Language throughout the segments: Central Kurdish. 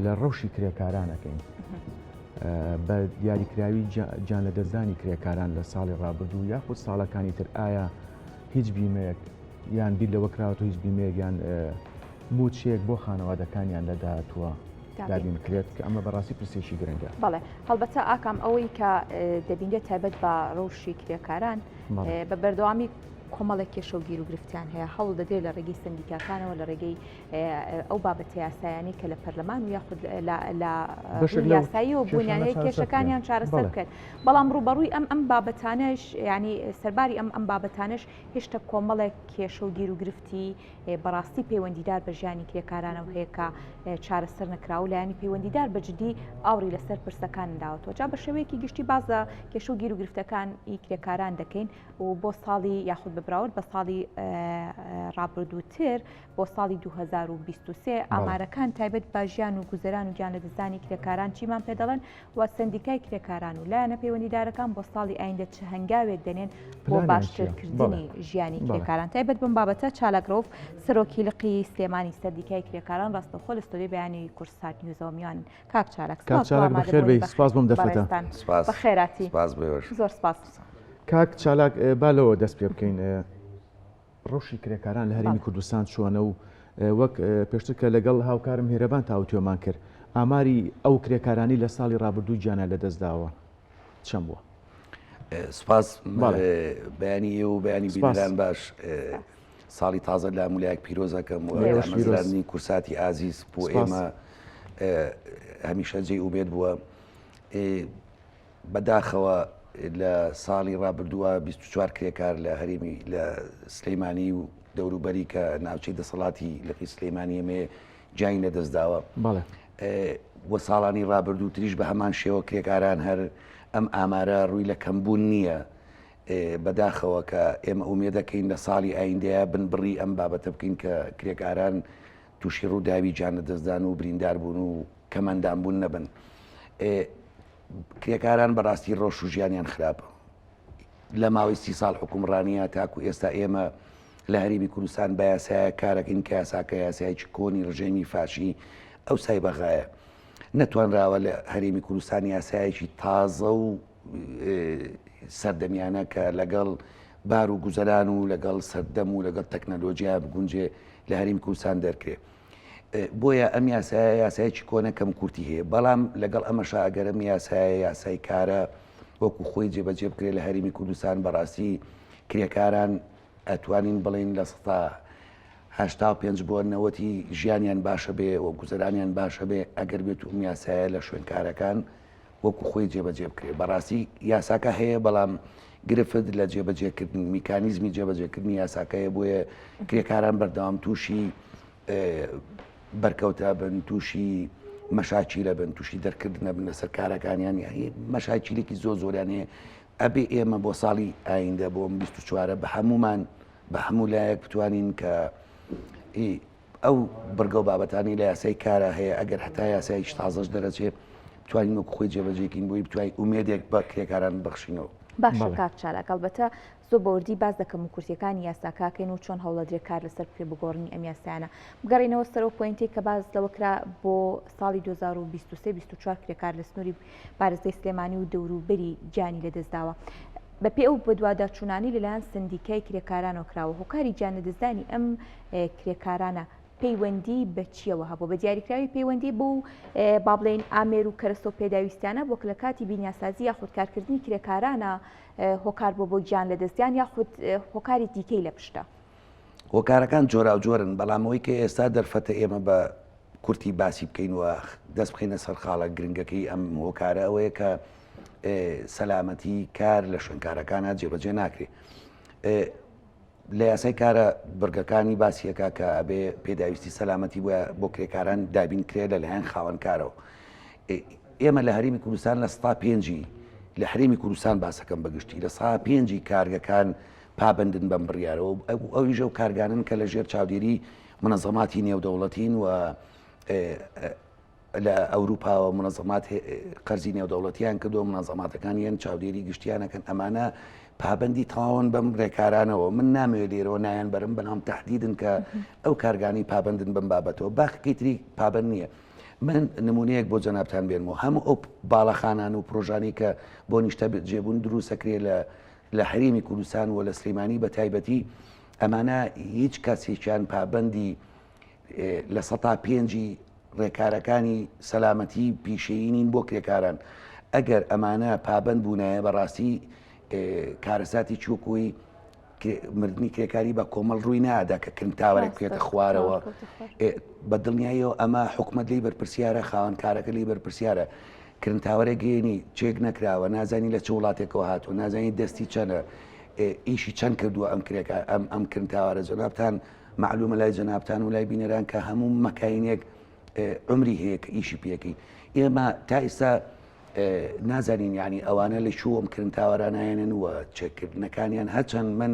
لە ڕەوشی کرێکاران ئەکەین بە دیاریکراوی گیان لەدەستدانی کرێکاران لە ساڵی ڕابردوو یاخود ساڵەکانی تر ئایا هیچ بیمەیەک یان بیر لەوە کراوەتەوە هیچ بیمەیەک یان مووچەیەک بۆ خانەوادەکانیان لە داهاتووە دابین بکرێت کە ئەمە بەڕاستی پرسێکی گرنگە. بەڵێ هەڵبەتە ئاکام ئەوەی کە دەبینرێت تایبەت بە ڕەوشی کرێکاران بە بەردەوامی کۆمەڵێک کێشە و گیروگرفتیان هەیە هەوڵ دەدرێت لە ڕێگەی سندیکاکانەوە لە ڕێگەی ئەو بابەتە یاسایانەی کە لە پەرلەمان و یاخود لە یاسایی و بوونیان هەیە کێشەکانیان چارەسەر بکەن بەڵام ڕووبەڕووی ئەم ئەم بابەتانەش ینی سەرباری ئەم ئەم بابەتانەش هێشتا کۆمەڵێک کێشە و گیروگرفتی بەڕاستی پەیوەندیدار بە ژیانی کرێکارانەوە هەیە کە چارەسەر نەکراوە و لایەنی پەیوەندیدار بە جدی ئاوڕی لەسەر پرسەکان داوەتەوە جا بە شێوەیەکی گشتی باس لە کێشە و گیروگرفتەکان ی کرێکاران دەکەین و بۆ ساڵی یاخود بە براورد بە ساڵی ڕابردووتر بۆ ساڵی 2023 ئامارەکان تایبەت بە ژیان و گوزەران و گیان لەدەستدانی کرێکاران چیمان پێ دەڵێن و سەندیکای کرێکاران و لایەنە پەیوەندیدارەکان بۆ ساڵی ئایندە چ هەنگاوێک دەنێن بۆ باشترکردنی ژیانی کرێکاران تایبەت بەم بابەتە چالاک ڕەوف سەرۆکی لقی سلێمانی سەندیکای کرێکاران ڕاستەوخۆ لە ستۆدیۆی بەیانی کوردسات نیوزەوە میوانن. کاک چالاک کاک چالاک بەخێر بێی سپاس بۆم دەرفەتە. بەخێراتی زۆر سپاس. کاک چالاک با لەوە دەست پێ بکەین ڕەوشی کرێکاران لە هەرێمی کوردستان چۆنە و وەک پێشتر کە لەگەڵ هاوکارم هێرەبان تاوتوێمان کرد ئاماری ئەو کرێکارانی لە ساڵی ڕابردوو گیانیان لەدەستداوە چەند بووە؟ سپاس بەیانی ئێوە و بەیانی بینەران باش ساڵی تازە لە هەموو پیرۆزەکەم و دامەزراندنی کورساتی ئازیز بۆ ئێمە هەمیشە جێی ئومێد بووە. بەداخەوە لە ساڵی ڕابردووە 24 کرێکار لە هەرێمی لە سلەیمانی و دەوروبەری کە ناوچەی دەسەڵاتی لقی سلەیمانی ئەمێ گیانی لەدەستداوە وە ساڵانی ڕابردوو تریش بە هەمان شێوە کرێکاران هەر ئەم ئامارە ڕووی لە کەمبوون نییە بەداخەوە کە ئێمە ئومێدەکەین لە ساڵی ئایندەیە بنبڕی ئەم بابەتە بکەین کە کرێکاران تووشی ڕووداوی گیان لەدەستدان و برینداربوون و کەمئەندام بوون نەبن. کرێکاران بەڕاستی ڕۆژ و ژیانیان خراپە. لە ماوەی سی ساڵ حکومڕانیە تاکو ئێستا ئێمە لە هەرێمی کوردستان بە یاسایە کارەکەین کە یاساکە یاسایەکی کۆنی ڕژێمی فاشی ئەو سای بەغایە. نەتوانراوە لە هەرێمی کوردستان یاسایەکی تازە و سەردەمیانە کە لەگەڵ بار و گوزەران و لەگەڵ سەردەم و لەگەڵ تەکنەلۆژیا بگونجێ لە هەرێمی کوردستان دەرکرێ. بۆیە ئەم یاسایە یاسایەکی کۆنە کەم کورتی هەیە بەڵام لەگەڵ ئەمەشا ئەگەر ئەم یاسایە یاسای کارە وەکو خۆی جێبەجێ بکرێت لە هەرێمی کوردستان بەڕاستی کرێکاران ئەتوانین بڵین لە سەتا 85 بۆ نەوەتی ژیانیان باشە بێ و گوزەرانیان باشە بێ ئەگەر بێت و ئەم یاسایە لە شوێنکارەکان وەکو خۆی جێبەجێ بکرێت بەڕاستی یاساکە هەیە بەڵام گرفت لە جێبەجێکردن میکانیزمی جێبەجێکردنی یاساکەیە بۆیە کرێکاران بەردەوام تووشی بەرکەوتە بن تووشی مەشاکیلە بن تووشی دەرکردنە بن لەسەر کارەکانیان یانی مەشاکیلێکی زۆر زۆریان هەیە ئەبێ ئێمە بۆ ساڵی ئایندە بۆ 24 بە هەمومان بە هەموو لایەک بتوانین کە ئەو بڕگە و بابەتانی لە یاسای کارا هەیە ئەگەر هەتا یاسایش تازەش دەرەچێ بتوانین وەکو خۆی جێبەجێکین بۆی بتوانین ئومێدێک بە کرێکاران ببەخشینەوە. باشە کاک چالاک ئەڵبەتە زۆر بە وردی باس لە کەموکورتیەکانی یاساکە ئەکەین و چۆن هەوڵەدرێ کار لەسەر بکرێ بۆ گۆڕینی ئەم یاسایانە بگەڕێینەوە سەر ئەو point ەی کە باس لەوە کرا بۆ ساڵی 2023 24 کرێکار لە سنووری پارێزگای سلێمانی و دەوروبەری گیانی لەدەستداوە. بەپێی ئەو بەدواداچوونانەی لەلایەن سەندیکای کرێکارانەوە کراوە هۆکاری گیانلەدەستدانی ئەم کرێکارانە پەیوەندی بە چیەوە هەبوو بە دیاریکراوی پەیوەندی بۆ با بڵێین ئامێر و کەرەستە و پێداویستیانە بۆ کە لە کاتی بینیاسازی یاخود کارکردنی کرێکارانە هۆکار بۆ بۆ گیان لەدەستدان یاخود هۆکاری دیکەی لە پشتە. هۆکارەکان جۆراوجۆرن بەڵام ئەوەی کە ئێستا دەرفەتە ئێمە بە کورتی باسی بکەین و دەست بخەینە سەر خاڵە گرنگەکەی ئەم هۆکارە ئەوەیە کە سەلامەتی کار لە شوێنکارەکانە جێبەجێ ناکرێت. لە یاسای کارە بڕگەکانی باسیەکە کە ئەبێ پێداویستی سەلامەتی بۆ بۆ کرێکاران دابین کرێ لەلایەن خاوەنکارەوە. ئێمە لە هەرێمی کوردستان لە ستا پێنجی لە هەرێمی کوردستان باسەکەم بەگشتی لە سا پێنجی کارگەکان پابندن بەم بڕیارەوە ئەویش ئەو کارگانن کە لە ژێر چاودێری منەزەماتی نێودەوڵەتین و لە ئەوروپاوە منەزەمات قەرزی نێودەوڵەتیان کردو منەزەماتەکان یەن چاودێری گشتیانەکەن ئەمانە پابندی تەواون بەم ڕێکارانەوە من نامەوێت لێرەوە نایان بەرم بەڵام تهدیدن کە ئەو کارگانی پابندن بەم بابەتەوە باقیەکەی تری پابند نییە. من نمونەیەک بۆ جەنابتان بێنمەوە هەموو ئەو باڵەخانان و پرۆژانی کە بۆ نیشتەجێبوون دروستەکرێ لە لە هەرێمی کوردستان و لە سلێمانی بە تایبەتی ئەمانە هیچ کەسێکیان پابەندی لە سەتا پێنجی ڕێکارەکانی سەلامەتی پیشەیی نین بۆ کرێکاران ئەگەر ئەمانە پابند بوونایە بەڕاستی کارەساتی چوەکۆی مردنی کرێکاری بە کۆمەڵ ڕووی نادا کە کرن تاوەرێک بکەێتە خوارەوە بە دڵنیاییەوە ئەمە حکومت لی بەرپرسیارە خاوەن کارەکە لی بەرپرسیارە کرن تاوەرێک گەێنی چێک نەکراوە نازانی لە چ وڵاتێکەوە هاتووە نازانی دەستی چەنە ئیشی چەند کردووە ئەم کرێکە ئەم ئەم کرن تاوارە جەنابتان مەعلومە لای جەنابتان و لای بینەران کە هەموو مەکاینێک عمری هەیە کە ئیشی پێەکەی ئێمە تا ئێستا نازانین یعنی ئەوانە لە کوێ ئەم کرن تاوەرانایەنن و چێکردنەکانیان هەرچەند من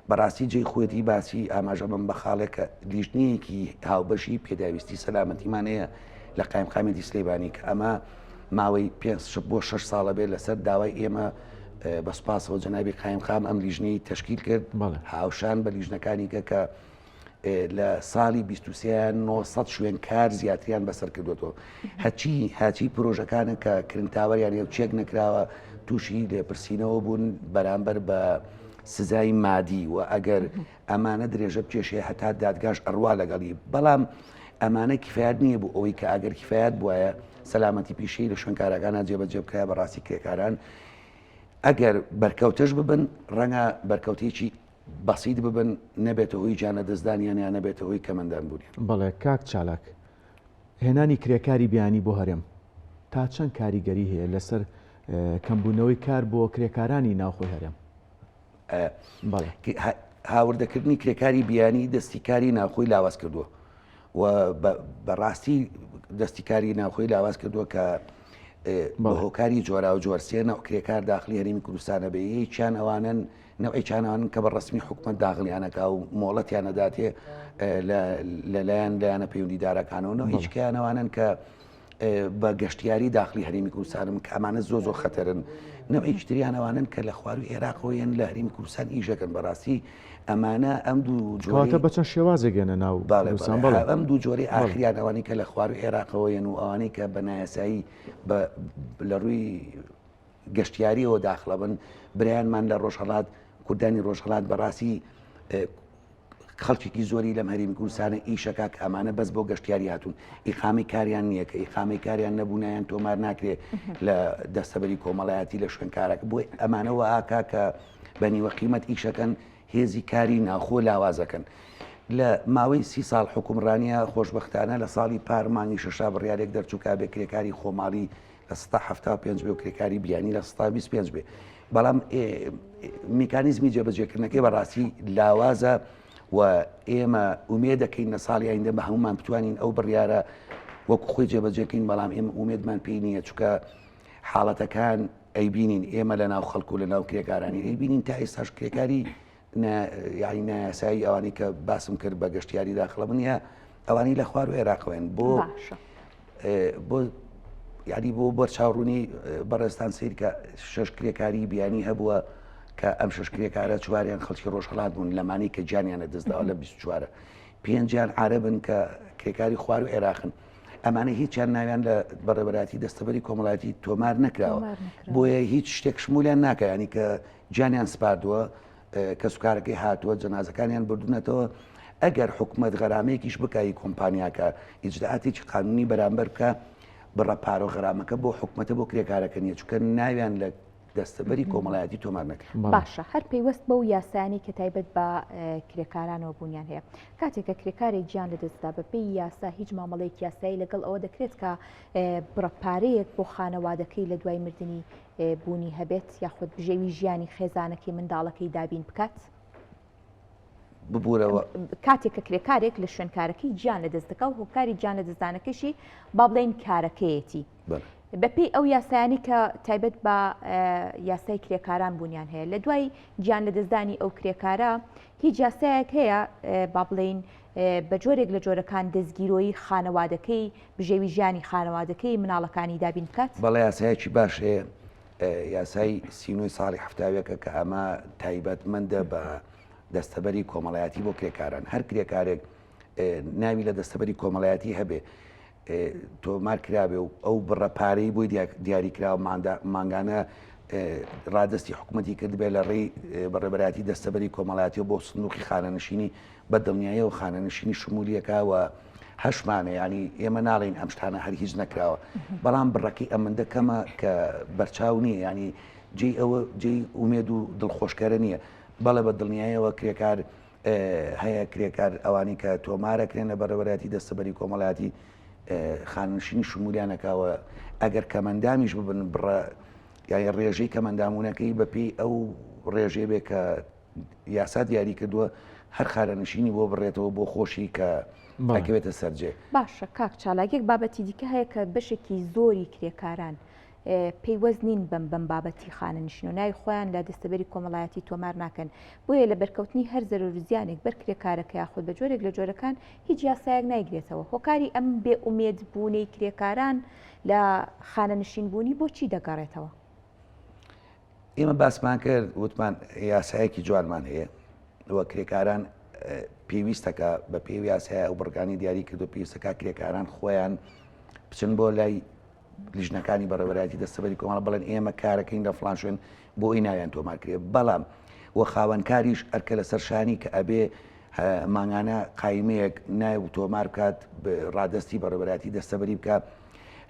بەڕاستی جێی خۆیەتی باسی ئاماژە بم بە خاڵێک کە لیژنەیەکی هاوبەشی پێداویستی سەلامەتیمان هەیە لە قایمقامێتی سلێمانی کە ئەمە ماوەی پێ بۆ شش ساڵە بێت لەسەر داوای ئێمە بە سوپاسەوە جەنابی قایمقام ئەم لیژنەی تەشکیل کرد هاوشان بە لیژنەکانی کە کە لە ساڵی 23 900 شوێن کار زیاتریان بەسەر کردوێتەوە هەچی هاچی پرۆژەکانە کە کرنتاوەریان هەیە چێک نەکراوە تووشی لێپرسینەوە بوون بەرامبەر بە سزای مادی و ئەگەر ئەمانە درێژە بکێشێ هەتا دادگاش ئەڕوا لەگەڵی بەڵام ئەمانە کفایەت نییە بۆ ئەوەی کە ئەگەر کفایەت بواە سەلامەتی پیشەی لە شوێنکارەکانە جێبەجێ بکرایە بەڕاستی کرێکاران ئەگەر بەرکەوتەش ببن ڕەنگە بەرکەوتێکی بەسیت ببن نەبێتە هۆی گیانلەدەستدانیان یان نەبێتە هۆی کەمەندان بوونیان. بەڵێ کاک چالاک، هێنانی کرێکاری بیانی بۆ هەرێم تا چەند کاریگەری هەیە لەسەر کەمبوونەوەی کار بۆ کرێکارانی ناوخۆی هەرێم؟ بەڵێ هاوردەکردنی کرێکاری بیانی دەستی کاری ناوخۆی لاواز کردووە و بەڕاستی دەستی کاری ناوخۆی لاواز کردووە کە بە هۆکاری جۆراوجۆر سێ نەوع کرێکار داخلی هەرێمی کوردستانە بێ یەکیان ئەوانن نەوعێکیان ئەوانن کە بە ڕەسمی حکومەت داخلیان ئەکا و مۆڵەتیان ئەداتێ لەلایەن لایەنە پەیوەندیدارەکانەوە نەوعێکیان ئەوانن کە بە گەشتیاری داخلی هەرێمی کوردستانم کە ئەمانە زۆ زۆر خەتەرن نەوعێکی تریان ئەوانن کە لە خواروی عێراقەوە یەن لە هەرێمی کوردستان ئیشەکەن بەڕاستی ئەمانە ئەم دوو جۆرە بە چەند شێوازێک گەنە ناو کوردستان بەڵێ ئەم دوو جۆری ئاخریان ئەوانەی کە لە خواروی عێراقەوە یەن و ئەوانەی کە بە نایاسایی بە لە ڕووی گەشتیاریەوە داخڵە بن برایانمان لە ڕۆژهەڵات کوردانی ڕۆژهەڵات بەڕاستی خەڵکێکی زۆری لەم هەرێمی کوردستانە ئیشەکە کە ئەمانە بەس بۆ گەشتیاری هاتوون ئیقامی کاریان نییە کە ئیقامی کاریان نەبوونایان تۆمار ناکرێ لە دەستەبەری کۆمەڵایەتی لە شوێنکارەکە بۆی ئەمانەوە ئاکا کە بە نیوە قیمەت ئیشەکەن هێزی کاری ناوخۆ لاوازەکەن. لە ماوەی سی ساڵ حکومڕانیە خۆشبەختانە لە ساڵی پار مانگی شەشا بڕیارێک دەرچوو کە بێ کرێکاری خۆماڵی 75% بێ و کرێکاری بیانی 25% بێ بەڵام میکانیزمی جێبەجێکردنەکەی بەڕاستی لاوازە و ئێمە ئومێد دەکەین لە ساڵی ئایندە بە هەمومان بتوانین ئەو بڕیارە وەکو خۆی جێبەجێکەین بەڵام ئێمە ئومێدمان پێی نییە چونکە حاڵەتەکان ئەیبینین ئێمە لە ناو خەڵک و لە ناو کرێکارانی ئەیبینین تا ئێستاش کرێکاری یعنی نایاسایی ئەوانەی کە باسم کرد بە گەشتیاری داخڵە بن یا ئەوانەی لە خوار و عێراقەوەن بۆ بۆ یعنی بۆ بەرچاوڕوونی بەڕێزتان سیر کە شەش کرێکاری بیانی هەبووە کە ئەم شەش کرێکارە چواریان خەڵکی ڕۆژهەڵات بوون لەمانی کە گیانیانە دەستداوە لە 24 پێنجیان عربن کە کرێکاری خوار و عێراقن ئەمانە هیچیان ناویان لە بەڕێوەبەرایەتی دەستەبەری کۆمەڵایەتی تۆمار نەکراوە بۆیە هیچ شتێک شمولیان ناکە ینی کە گیانیان سپاردووە کەسوکارەکەی هاتووە جەنازەکانیان بردوونەتەوە ئەگەر حکومەت غەرامەیەکیش بکایی کۆمپانیاکە ئیجرائاتێکی قانونی بەرامبەر بکە بڕە پارە و غەرامەکە بۆ حکومەتە بۆ کرێکارەکە نییە چونکە ناویان لە دەستەبەری کۆمەڵایەتی تۆمار نەکرا. باشە هەر پەیوەست بەو یاسایانەی کە تایبەت بە کرێکارانەوە بوونیان هەیە کاتێک کە کرێکارێک گیان لەدەستدا بەپێی یاسا هیچ مامەڵەیەکی یاسایی لەگەڵ ئەوە دەکرێت کە بڕە پارەیەک بۆ خانەوادەکەی لە دوای مردنی بوونی هەبێت یاخود بژێوی ژیانی خێزانەکەی منداڵەکەی دابین بکات؟ ببورەوە. کاتێک کە کرێکارێک لە شوێنکارەکەی گیان لەدەست دەکا و هۆکاری گیان لەدەستدانەکەشی با بڵێین کارەکەیەتی. بەپێی ئەو یاسایانی کە تایبەت بە یاسای کرێکاران بوونیان هەیە لە دوای گیان لەدەستدانی ئەو کرێکارە هیچ یاسایەک هەیە با بڵێین بە جۆرێک لە جۆرەکان دەستگیرۆیی خانەوادەکەی بژێوی ژیانی خانەوادەکەی مناڵەکانی دابین بکات؟ بەڵێ یاسایەکی باش هەیە یاسای سینۆی ساڵی هەفتاوێکە کە ئەمە تایبەتمەندە بە دەستەبەری کۆمەڵایەتی بۆ کرێکاران هەر کرێکارێک ناوی لە دەستەبەری کۆمەڵایەتی هەبێ. تۆمار کرابێ و ئەو بڕە پارەی بۆی دیاری کراوە مانگانە ڕادستی حکوومەتی کردبێ لە ڕێی بەڕێبەرایەتی دەستەبەری کۆمەڵایەتی بۆ سندوقی خانەنشینی بە دڵنیایەوە خانەنشینی شمولیەکە و هەشمانە ینی ئێمە ناڵین ئەم شتانە هەر هیچ نەکراوە بەڵام بڕەکەی ئەمەندە کەمە کە بەرچاو نییە ینی جێی ئەوە جێی ئومێد و دڵخۆشکەرە نییە بەڵێ بە دڵنیایەوە کرێکار هەیە کرێکار ئەوانەی کە تۆمارەکرێن لە بەڕێوەبەرایەتی دەستەبەری کۆمەڵایەتی خانەنشینی شمولیان ئەکاوە ئەگەر کەمەندامیش ببن بڕە یانی ڕێژەی کەمەندامونەکەی بەپێی ئەو ڕێژەی بێ کە یاسا دیاری کردووە هەر خانەنشینی بۆ بڕێتەوە بۆ خۆشی کە ئەکەوێتە سەرجێ. باشە کاک چالاک یەک بابەتی دیکە هەیە کە بەشێکی زۆری کرێکاران پەیوەست نین بەم بەم بابەتی خانەنشین و ناوی خۆیان لە دەستەبەری کۆمەڵایەتی تۆمار ناکەن، بۆیە لە بەرکەوتنی هەر زەرەر و زیانێک بەر کرێکارەکە یاخود بە جۆرێک لە جۆرەکان هیچ یاسایەک نایگرێتەوە. هۆکاری ئەم بێ ئومێد بوونەی کرێکاران لە خانەنشین بوونی بۆ چی دەگەڕێتەوە؟ ئێمە باسمان کرد وتمان یاسایەکی جوانمان هەیە و کرێکاران پێویستەکە بە پێی یاسای ئەو بڕگانی دیاری کردو پێویستەکە کرێکاران خۆیان بچن بۆ لای لیژنەکانی بەڕێوەبەرایەتی دەستەبەری کۆمەڵە بڵێن ئێمە کارەکەین لە فڵان شوێن بۆ ئەوی ناویان تۆمار کرێ بەڵام و خاوەنکاریش ئەرکە لەسەر شانی کە ئەبێ مانگانە قایمەیەک ناو تۆمار بکات ڕادستی بەڕێوەبەرایەتی دەستەبەری بکات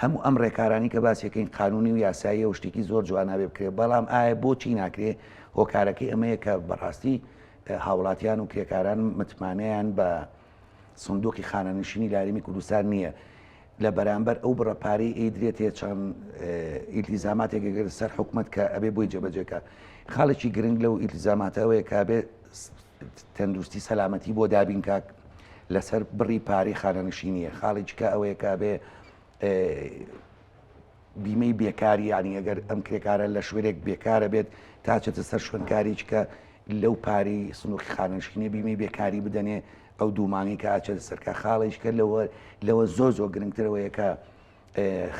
هەموو ئەم ڕێکارانی کە باسیەکەین قانونی و یاساییە و شتێکی زۆر جوانابێ بکرێ بەڵام ئایا بۆچی ناکرێ هۆکارەکەی ئەمەیە کە بەڕاستی هاوڵاتیان و کرێکاران متمانەیان بە سندوقی خانەنشینی لە هەرێمی کوردستان نییە لە بەرامبەر ئەو بڕە پارەی ئەیدرێتێ چەند ئیلتیزاماتێک ئەگەر سەر حکومەت کە ئەبێ بۆی جێبەجێکە خاڵێکی گرنگ لەو ئیلتیزاماتە ئەوەیە کە ئەبێ تەندروستی سەلامەتی بۆ دابین کاک لەسەر بڕی پارەی خانەنشینیە خاڵێکی کە ئەوەیە کە ئەبێ بیمەی بێکاری یعنی ئەگەر ئەم کرێکارە لە شوێنێک بێکارە بێت تا چێتە سەر شوێنکاریی کە لەو پارەی سنووقی خانەنشینە بیمەی بێکاری بدەنێ ئەو دوو مانگەی کە ئاچێتە سەر کار خاڵێکی کە لەوە لەوە زۆر زۆر گرنگترەوەیە کە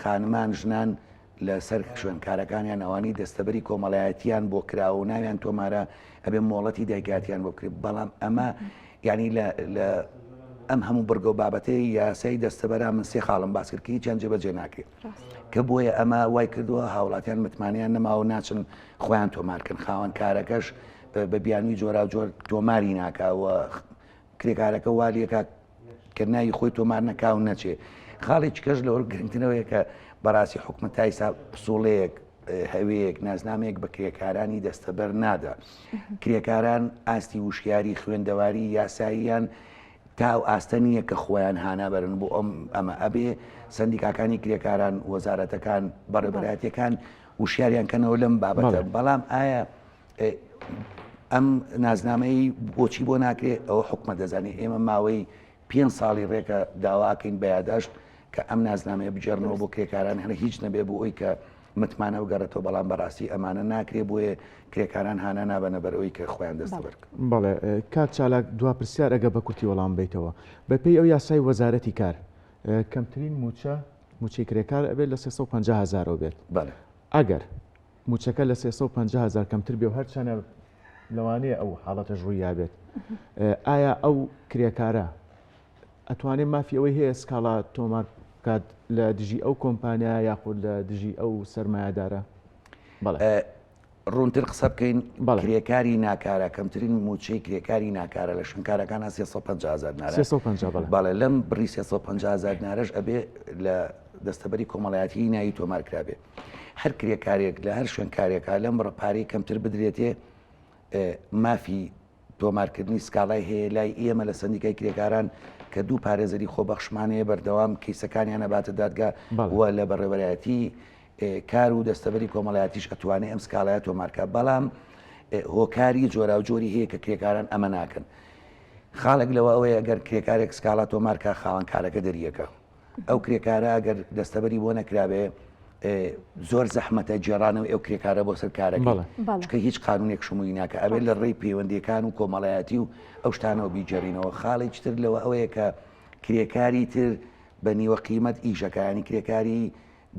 خانمان ژنان لەسەر شوێنکارەکانیان ئەوانەی دەستەبەری کۆمەڵایەتیان بۆ کراوە و ناویان تۆمارە ئەبێ مۆڵەتی دایکاتیان بۆ بکرێت بەڵام ئەمە یعنی لە لە ئەم هەموو بڕگە و بابەتەی یاسای دەستەبەرا من سێ خاڵم باس کرد کە هیچیان جێبەجێ ناکرێت کە بۆیە ئەمە وای کردووە هاوڵاتیان متمانەیان نەماوە ناچن خۆیان تۆمارکەن خاوەن کارەکەش بە بیانووی جۆراوجۆر تۆماری ناکا و کرێکارەکە والیەکە کە ناوی خۆی تۆمار نەکا و نەچێ خاڵێکی کەش لەوە گرنگترەوەیە کە بەڕاستی حکومەت تا ئیستا پسوڵەیەک هەوەیەک نازنامەیەک بە کرێکارانی دەستەبەر نادا کرێکاران ئاستی وشیاری خوێندەواری یاساییان تا ئەو ئاستە نییە کە خۆیان هانا بەرن بۆ ئەم ئەمە ئەبێ سندیکاکانی کرێکاران وەزارەتەکان بەڕێبەراتەکان وشیاریان کەنەوە لەم بابەتە بەڵام ئایا ئەم نازنامەی بۆچی بۆ ناکرێ ئەوە حکومە دەزانێت ئێمە ماوەی پێ ساڵی ڕێکە داواکەین بە یاداشت کە ئەم نازنامەیە بگێڕنەوە بۆ کرێکاران هەر هیچ نەبێ بۆ ئەوی کە متمانە بگەڕێتەوە بەڵام بەڕاستی ئەمانە ناکرێ بۆیە کرێکاران هانا نابەنە بەرەوەی کە خۆیان دەستەبەر بەڵێ کاک چالاک دوا پرسیار ئەگە بە کورتی وەڵام بیتەوە بەپێی ئەو یاسای وەزارەتی کار کەمترین موچە موچەی کرێکار ئەبێت لە 350 هزارەوە بێت ئەگەر مووچەکە لە 350 هەزار کەمتر بێ و هەرچەنە لەوانەیە ئەو حاڵەتەش ڕوویابێت ئایا ئەو کرێکارە ئەتوانێت مافی ئەوەی هەیە سکاڵا تۆمار بکات لە دژی ئەو کۆمپانیا یاخود لە دژی ئەو سەرمایەدارە؟ بەڵێ. ڕوونتر قسە بکەین کرێکاری ناکارە کەمترین مووچەی کرێکاری ناکارە لە شوێنکارەکانە 350 هەزار دینارە 350 بەڵێ. بەڵێ لەم بڕی 350 هەزار دینارەش ئەبێ لە دەستەبەری کۆمەڵایەتیی ناوی تۆمار کرابێ. هەر کرێکارێک لە هەر شوێنکارێکا لەم بڕە پارەی کەمتر بدرێتێ مافی تۆمارکردنی سکاڵای هەیە لای ئێمە لە سندیکای کرێکاران کە دوو پارێزەری خۆبەخشمان هەیە بەردەوام کەیسەکانیان ئەباتە دادگا و لە بەڕێوەرایەتی کار و دەستەبەری کۆمەڵایەتیش ئەتوانێ ئەم سکاڵایە تۆمارکە بەڵام هۆکاری جۆراوجۆری هەیە کە کرێکاران ئەمە ناکەن خاڵێک لەوە ئەوەیە گەر کرێکارێک سکاڵا تۆمارکە خاوەن کارەکە دەریەکە ئەو کرێکارە ئەگەر دەستەبەری بۆ نەکرابێ زۆر زەحمەتە گێڕانەوەی ئەو کرێکارە بۆ سەر کارەکەی چونکە هیچ قانونێک شمولی ناکە ئەبێت لە ڕێی پەیوەندیەکان و کۆمەڵایەتی و ئەو شتانەوە بیگێڕینەوە خاڵێکی تر لەوە ئەوەیە کە کرێکاری تر بە نیوە قیمەت ئیشەکانی کرێکاری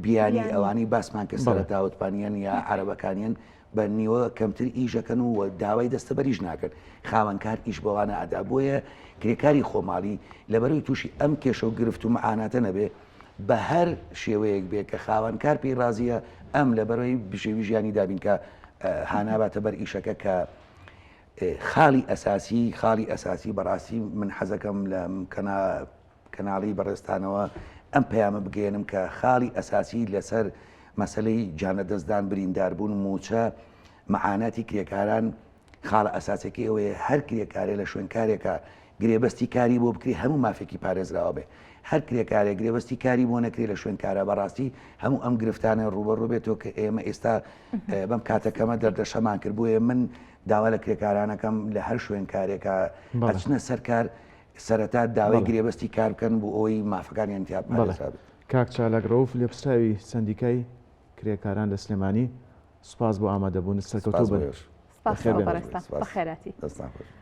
بیانی ئەوانەی باسمان کرد سەرەتا وتپانیان یا عەرەبەکانیان بە نیوە کەمتر ئیشەکەن و داوای دەستەبەریش ناکەن خاوەنکار ئیش بەوانە ئەدا بۆیە کرێکاری خۆماڵی لەبەرەوەی تووشی ئەم کێشە و گرفت و معاناتە نەبێ. بە هەر شێوەیەک بێ کە خاوەنکار پێی ڕازیە ئەم لەبەرەوەی بژێوی ژیانی دابین کە هاناباتە بەر ئیشەکە کە خاڵی ئەساسی خاڵی ئەساسی بەڕاستی من حەزەکەم لە کەنا کەناڵی بەڕێزتانەوە ئەم پەیامە بگەیەنم کە خاڵی ئەساسی لەسەر مەسەلەی گیانلەدەستدان، برینداربوون، مووچە، مەعاناتی کرێکاران، خاڵە ئەساسیەکەی ئەوەیە هەر کرێکارێ لە شوێنکارێکا گرێبەستی کاری بۆ بکرێ هەموو مافێکی پارێزراوە بێ، هەر کرێکارێ گرێبەستی کاری بۆ نەکرێ لە شوێنکارا بەڕاستی هەموو ئەم گرفتانە ڕووبەڕوو بێتەوە کە ئێمە ئێستا بەم کاتە کەمە دەردەشەمان کرد بۆیە من داوا لە کرێکارانەکەم لە هەر شوێنکارێکا ئەچنە سەر کار سەرەتا داوای گرێبەستی کار بکەن بۆ ئەوەی مافەکانیان تیا پارێزرابێت. کاک چالاک ڕەوف لێپرسراوی سەندیکای کرێکاران لە سلێمانی سوپاس بۆ ئامادەبوونت سەرکەوتوو بن. سوپاس بۆ ئێوەش. بەخێرهاتی. دەستتان خۆش.